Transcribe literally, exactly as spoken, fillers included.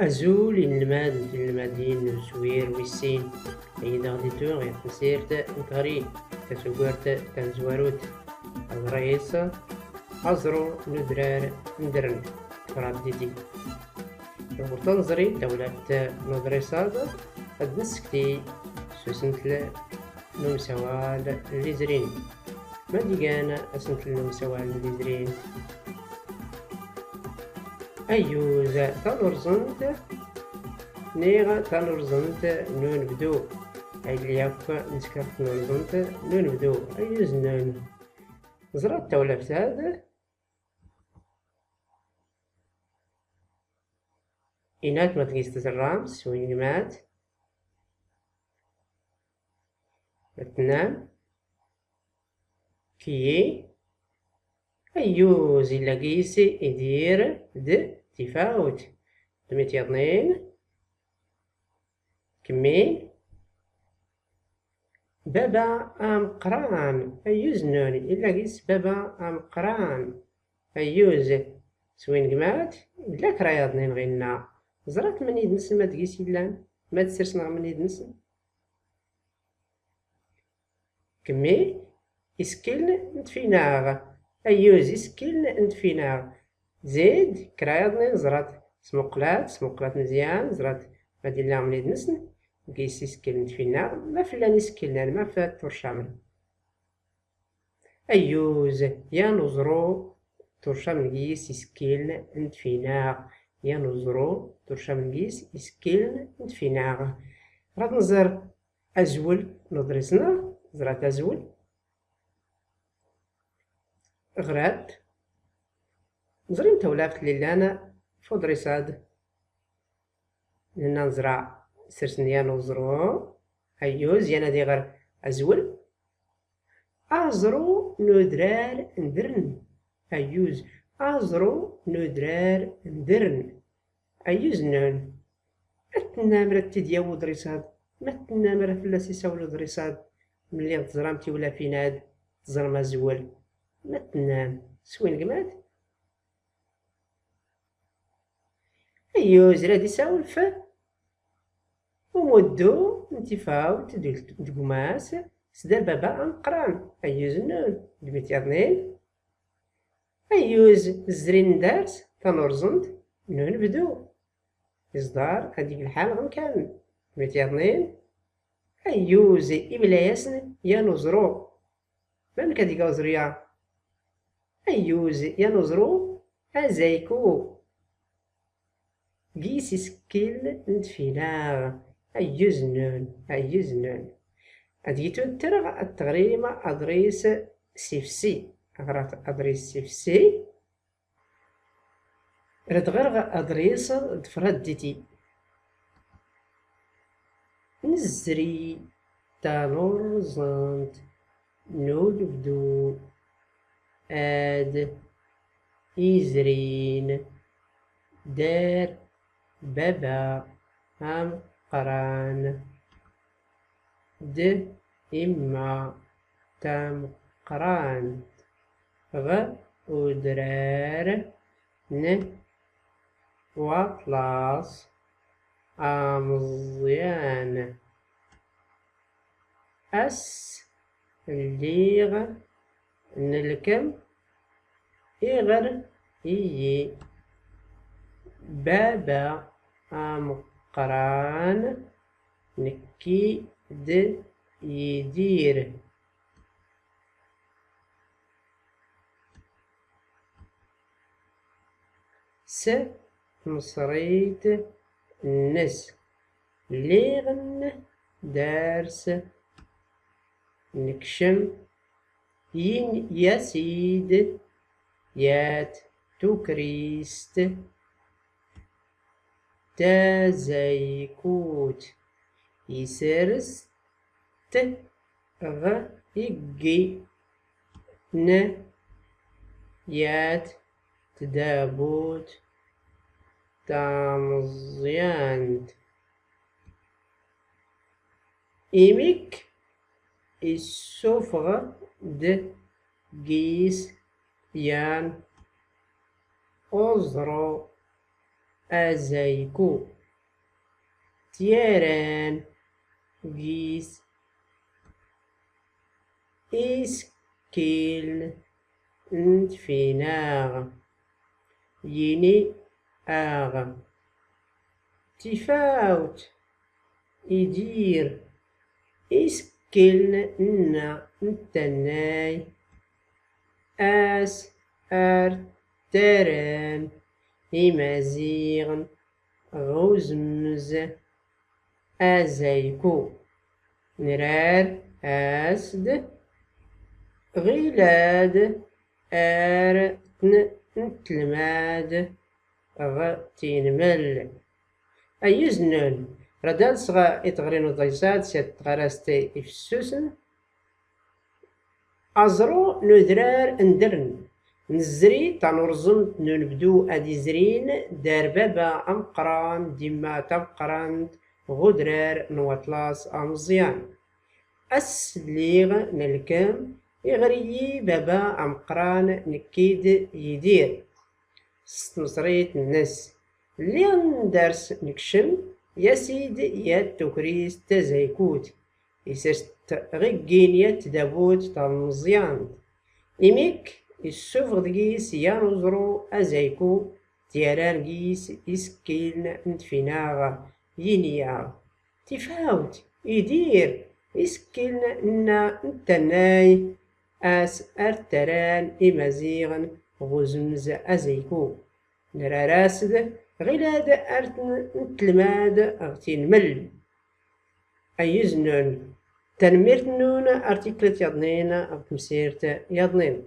Azul inelmaden d tinelmadin n uswir wis sin, ay d aɣ-d-itun ɣer temsirt n tɣri tasugert tamezwarut, aḍris aẓru n udrar n dren, traditi. Ɣur taneẓri tawlaft n uḍris-ad, ad d-nessekti s usentel n umsawal n lizrin. Ma d-igan asentel n umsawal n lizrin? Ayyuz, tanurẓemt, niɣ tanurẓemt n unebdu. Aylli akk nesker tanurẓemt n unebdu. Ayyuz nnun. Ẓrat tawlaft-ad. Inat ma tgis tzerramt s win gmat. Tnam. Kiyi. Ayyuz, illa gis idir d tifawt. Dmit yaḍnin. Kemmil. Baba ameqqran. Ayyuz nnun, illa gis baba ameqqran. Ayyuz. S win gmat, illa kra yaḍnin ɣinna. Ẓrat mnid-nsen ma d gis illan, ma d sers neɣ mnid-nsen. Kemmil. Isekkilen n tfinaɣ. Ayyuz, isekkilen n tfinaɣ. Zid kra yaḍnin, ẓrat. Smuqlat, smuqlat mezyan, ẓrat ma d illa mnid-nsen gis isekkilen n tfinaɣ, ma f llan isekkilen, ma f turcamen. Ayyuz, yan uẓru turcamen gis isekkilen n tfinaɣ. Yan uẓru turcamen gis isekkilen n tfinaɣ. Rad nẓer azwel n uḍris-nneɣ, ẓrat azwel. Ɣrat. Ẓrim tawlaft lli llan f uḍris-ad. Nenna neẓra sers n yan uẓru. Ayyuz, yan ad iɣer azwel. Aẓru n udrar n dren. Ayyuz, aẓru n udrar n dren. Ayyuz nnun. Ma tennam rad t-id-yawi uḍris-ad? Ma tennam rad fell-as isawel uḍris-ad? Mlli teẓram tiwlafin-ad, teẓram azwel. Ma tennam, s win gmat? Ayyuz, rad isawel f umuddu n tifawt d gma-s sder baba ameqqran. Ayyuz nnun. Dmit yaḍnin. Ayyuz, zrin dars tanurẓemt n unebdu. Iẓḍar ad ig lḥal ɣ mkan. Dmit yaḍnin. Ayyuz, imla-yasen yan uẓru. Mamk ad iga uẓru-ya? Ayyuz, yan uẓru azayku. Gis isekkil n tfinaɣ. Ayyuz nnun, ayyuz nnun. Ad gitun ttreɣ ad teɣrim aḍris s ifsi. Ɣrat aḍris s ifsi. Rad ɣreɣ aḍris d tfradditi. Nezri tanurẓemt n unebdu ad izrin dar baba ameqqran d imma tameqqrant ɣ udrar n waṭlas ameẓyan. Ass lliɣ nlkem iɣer iyi baba ameqqran nekki d Yidir. S tmeṣrit nnes lliɣ ndars nekcem yin yasid yat tukrist tazaykut isers t ɣ iggi n yat tdabut tameẓyant. Imik issufɣ-d gis yan uẓru azayku. Tyaran gis iskiln n tfinaɣ, yini-aɣ. Tifawt, Idir, iskiln-nna n tannay, as ar ttaran imaziɣn ɣ uzmz azayku. Nrar-as-d ɣilad ar tn-, ntlmad ɣ tinml. Ayyuz nnun, rad alsɣ i tɣri n uḍris-ad s at tɣarast ifessusen. Aẓru n udrar n drn. Nzri tanurẓmt n unbdu ad izrin dar baba ameqqran d imma tameqqrant ɣ udrar n waṭlas ameẓyan. Ass lliɣ nlkem, iɣr-iyi baba ameqqran, nekki d Yidir. S tmeṣrit-nnes, lliɣ ndars nekcem, yas-id yat tukrizt tazaykut, isers-t ɣ iggi n yat tdabut tameẓyant. Imik, issufeɣ deg-s yan uẓru azayku, tyaran gis iskiln n tfinaɣ, yini-aɣ: Tifawt, Idir, iskiln-nna n tannay, as ar ttaran imaziɣn ɣ uzmz azayku. Nrar-as-d ɣilad ar tn-, ntlmad ɣ tinml. Ayyuz nnun. Tanmmirt nnun ar tikklt yaḍnin ɣ tmsirt yaḍnin.